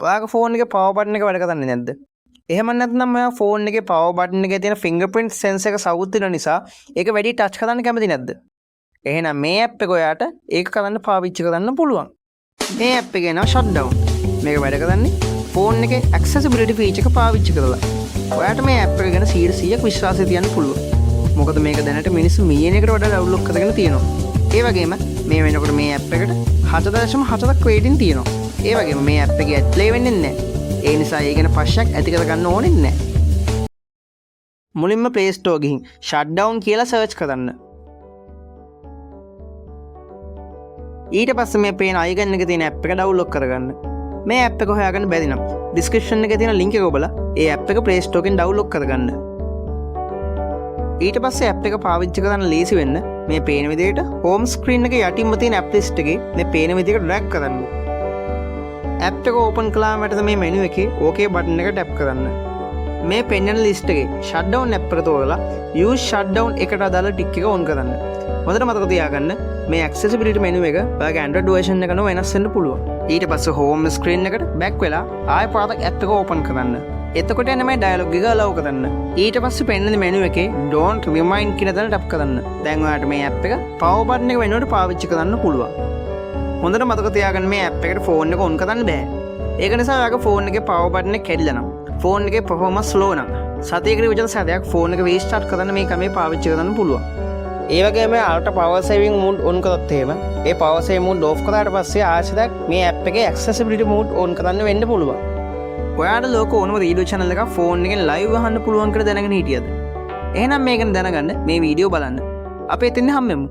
ඔයාගේ ෆෝන් එකේ power button එක වැඩ කරන්නේ නැද්ද? එහෙම නැත්නම් ඔයා ෆෝන් එකේ පවර් බටන් එකේ තියෙන ෆින්ගර්ප්‍රින්ට් සෙන්සර් එක සවුත් වෙන නිසා ඒක වැඩි ටච් කරන්න කැමති නැද්ද? එහෙනම් මේ ඇප් එක ඔයාට ඒක කරන්න පාවිච්චි කරන්න පුළුවන්. මේ ඇප් එකේ නම ෂට් ඩවුන්. මේක වැඩ කරන්නේ ෆෝන් එකේ ඇක්සසිබිලිටි ෆීචර් එක පාවිච්චි කරලා. ඔයාට මේ ඇප් එක ගැන 100%ක් විශ්වාසය තියන්න පුළුවන්. මොකද මේක දැනට මිනිස්සු මිලියනයකට වඩා ඩවුන්ලෝඩ් කරගෙන තියෙනවා. ඒ වගේම මේ වෙනකොට මේ ඇප් එකට 4.4ක් රේටින් තියෙනවා. ඒ වගේම මේ ඇප් එකේ ඇඩ් ප්ලේ වෙන්නේ නැහැ. ඒ නිසා ඒ ගැන ප්‍රශ්නයක් ඇති කරගන්න ඕනෙත් නැහැ. මුලින්ම Play Store ගිහින් ෂට් ඩවුන් කියලා සර්ච් කරන්න. ඊට පස්සේ මේ පේන අයිකන් එකේ තියෙන ඇප් එක ඩවුන්ලෝඩ් කරගන්න. මේ ඇප් එක හොයාගන්න බැරි නම් ඩිස්ක්‍රිප්ෂන් එකේ තියෙන ලින්ක් එක ඔබලා ඒ ඇප් එක Play Store එකෙන් ඩවුන්ලෝඩ් කරගන්න. ඊට පස්සේ ඇප් එක පාවිච්චි කරන්න ලේසි වෙන්න මේ පේන විදිහට හෝම් ස්ක්‍රීන් එක යටින්ම තියෙන ඇප් ලිස්ට් එකේ මේ පේන විදිහට ඩ්‍රැග් කරන්න. ඇප් එක ඕපන් කළාම වැටෙන මේ මෙනු එකේ OK button එක ටැප් කරන්න. මේ පෙන්වන ලිස්ට් එකේ ෂට්ඩවුන් ඇප් එක තෝරලා use shutdown එකට අදාළ ටික් එක ඔන් කරන්න. හොඳට මතක තියාගන්න, මේ ඇක්සසිබිලිටි මෙනු එක ඔයාගේ Android version එක අනුව වෙනස් වෙන්න පුළුවන්. ඊට පස්සේ හෝම් ස්ක්‍රීන් එකට බැක් වෙලා ආයෙ පාරක් ඇප් එක ඕපන් කරන්න. එතකොට එන මේ ඩයලොග් එක අලව් කරන්න. ඊට පස්සේ පෙන්වන මෙනු එකේ don't remind කියන තැන ටැප් කරන්න. දැන් ඔයාලට මේ ඇප් එක පවර් බටන් එක වෙනුවට පාවිච්චි කරන්න පුළුවන්. හොඳට මතක තියාගන්න, මේ ඇප් එකට ෆෝන් එක ඔන් කරන්න බෑ. ඒක නිසා ඔයාගේ ෆෝන් එකේ පවර් බටන් එක කැඩිලා නම්, ෆෝන් එකේ පර්ෆෝමන්ස් ස්ලෝ නම්, සතියකට විතර සැරයක් ෆෝන් එක රීස්ටාර්ට් කරන්න මේ ක්‍රමේ පාවිච්චි කරන්න පුළුවන්. ඒ වගේම ultra power saving mode on කරොත් එහෙම, ඒ පවර් සේවිං මෝඩ් ඔෆ් කරාට පස්සේ ආයෙත් මේ ඇප් එකේ ඇක්සසිබිලිටි මෝඩ් ඔන් කරන්න වෙන්න පුළුවන්. ඔයාට ලෝක ඕනම රේඩියෝ චැනල් එකක් ෆෝන් එකෙන් ලයිව් අහන්න පුළුවන් කියලා දැනගෙන හිටියද? එහෙනම් මේ ගැන දැනගන්න මේ වීඩියෝ බලන්න. අපි එතෙන් හම්බෙමු.